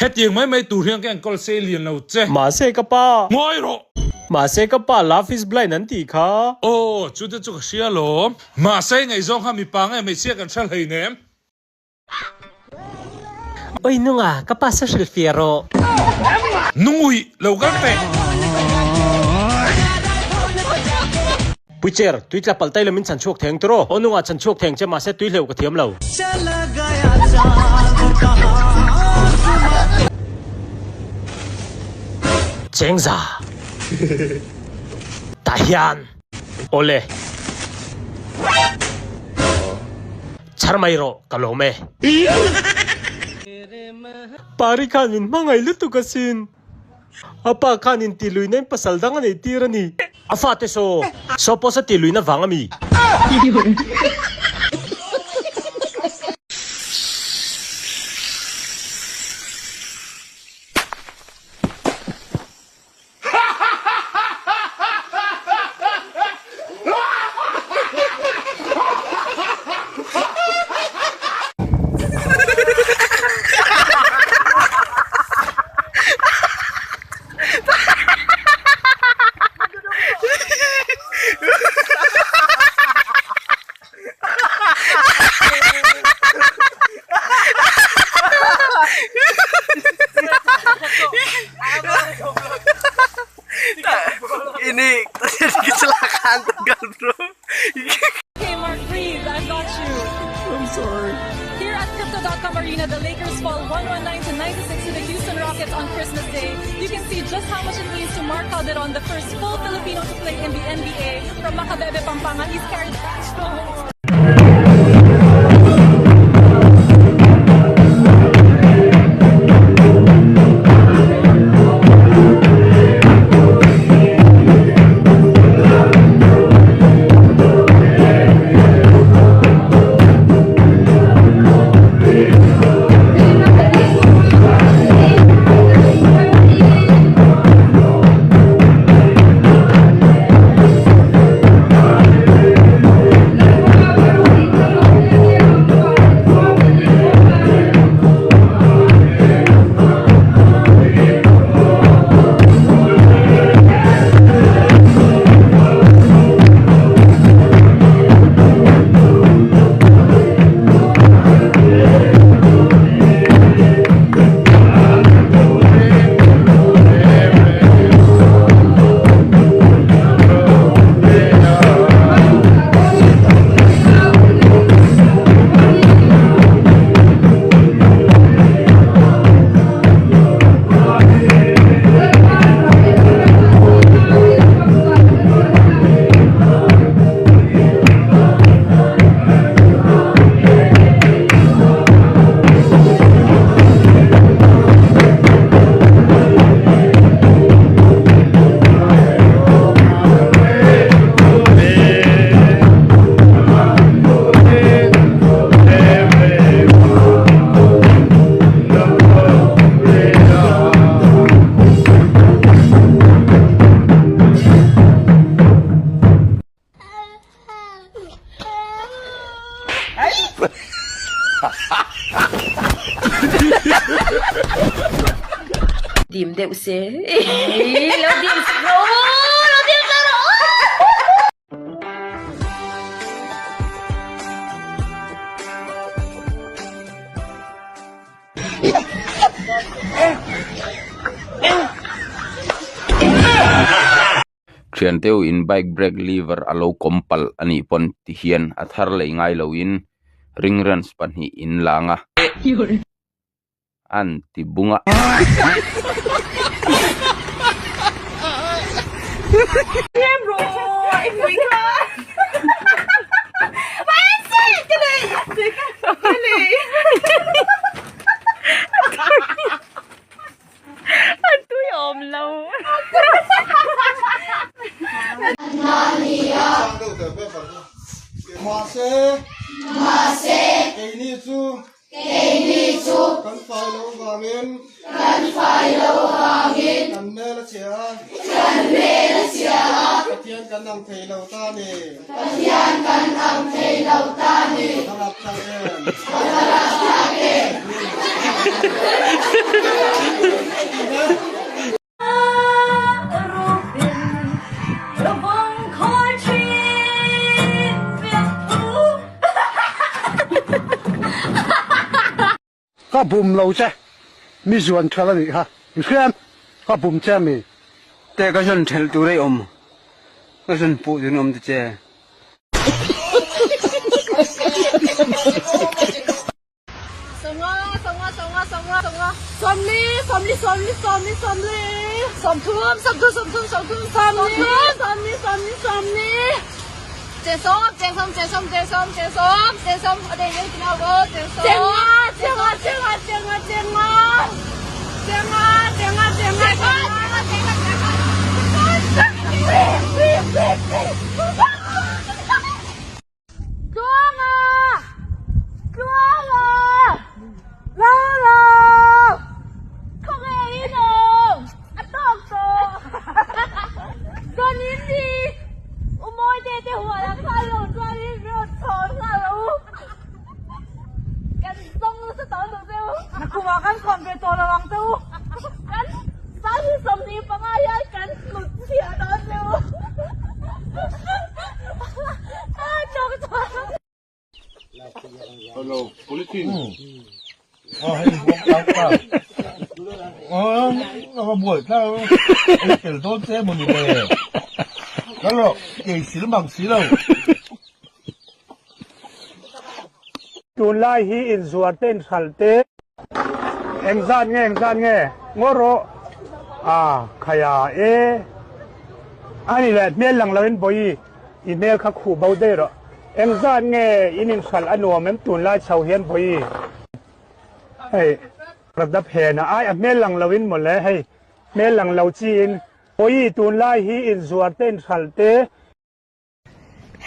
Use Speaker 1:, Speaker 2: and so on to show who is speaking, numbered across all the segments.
Speaker 1: Hetiang mai mai tur hian ka enkawl sei lian lo che.
Speaker 2: Mahse ka pa.
Speaker 1: Ngawi rawh!
Speaker 2: Mahse ka pa love is blind an tih kha.
Speaker 1: Aw, chu te chu ka hria lawm. Mahse i ngaihzawng kha mipa nge hmeichhia kan hre hleinem.
Speaker 2: Oi nunga, ka pa sa hrilh fiah rawh.
Speaker 1: Nungui, lo kal teh.
Speaker 2: Puicher, tui tla palh tai lo min chhan chhuak theng tur aw. Aw nungah chhan chhuak theng che mahse tui hleuh ka thiam lo. Chengza. Tah hian. Awle. Chhar mai rawh, ka lawm e. Pari khan min hmangaih lutuk asin. A pa khan in tih luihna in pasal dang a neih tir a ni. A fate saw, saw pawh sa tih luihna vang a mi.
Speaker 3: Ini terjadi kecelakaan tegal bro.
Speaker 4: Okay, Mark, breathe. I've got you.
Speaker 2: I'm sorry.
Speaker 4: Here at Crypto.com Arena, the Lakers fall 119 to 96 to the Houston Rockets on Christmas Day. You can see just how much it means to Mark Calderon, the first full Filipino to play in the NBA. From Macabebe, Pampanga, he's carried
Speaker 5: Dim deuh se. Lo dim sak rawh u! Lo dim sak rawh u!
Speaker 6: Thian deuh in bike brake lever a lo kawm palh a nih pawn ti hian a thar lei ngai lo in ring wrench pahnih in lang a an ti bung a.
Speaker 7: Mahse Mahse Keini chu Keini chu Kan fai loh vangin Kan fai loh vangin Kan hmel a chhia a Kan hmel a chhia a Pathian kan ang thei lo ta ni Pathian kan ang thei lo ta ni A va rapthlak em A va rapthlak em. Ka bum lo che, mi zuan ṭhel a nih kha. I hria em? Ka bum che a mi.
Speaker 3: Teh ka zawn ṭhelh tur ei awm, ka zawn puh tur in awm ta che.
Speaker 5: Tluanga! Tluanga! Lala! Khawnge in awm? A tawk tawh. Chuanin ni U Mawite te hualah khan lo chuanin min rawn chhawn nghal lo u. Kan zawng nasa tawh lo che u. Nakhumah kan khawn ve tawh lo ang che u. Kan sang 25 hian kan hlut chhiah dawn che u.
Speaker 2: Tunlai hi inzuar te inhralh te. Engzat nge engzat nge ngaw rawh a khaia e. Ani leh hmel lang loin bawi i hmel kha khuh bo daih rawh. Engzat nge in inhralh a nuam em tunlai chho hian bawi hei parda phen a ai a hmel lang loin mawle hei hmel lang lo chiin bawi tunlai hi inzuar te inhralh te.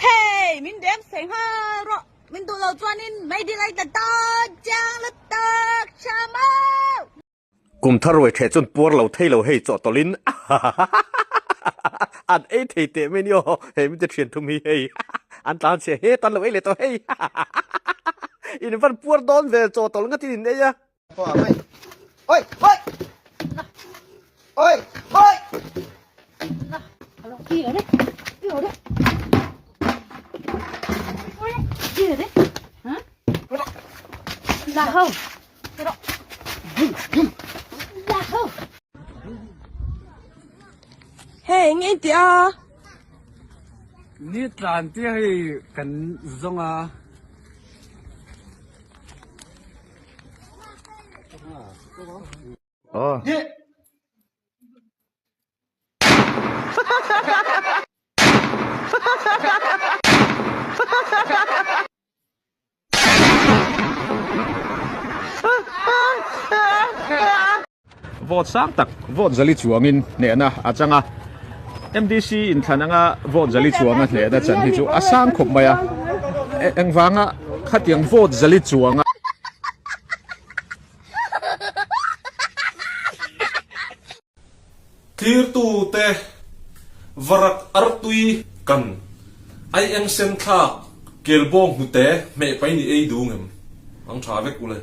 Speaker 5: Hey, min dem sei nghal rawh. Min duh lo chuanin mei dil ai ta ta chiang lutuk tha mau.
Speaker 8: Kum thar ruai theh chuan puar lo thei lo hei chawhtawlhin an ei thei teh mai nia aw, hei mite thian thum hi hei an tlan chhe he tan lo ei leh tawh hei in van puar dawn ve chawhtawlh ngatin in ei a.
Speaker 3: Oi! Oi! Oi! Oi!
Speaker 5: Hei nge tih a?
Speaker 3: Ni tlan te hei kan zawng a.
Speaker 9: Vote sang tak vote zali chuangin hnehna a chang a, MDC inthlan anga vote zali chuanga hnehna chan hi chu a sang khawp mai a, engvanga khatiang vote zali chuanga.
Speaker 1: Tlirtute varak artui kan ai eng sen thlak kelbawng hnute hmeh paih ni ei duh ngem ang tha vek ule.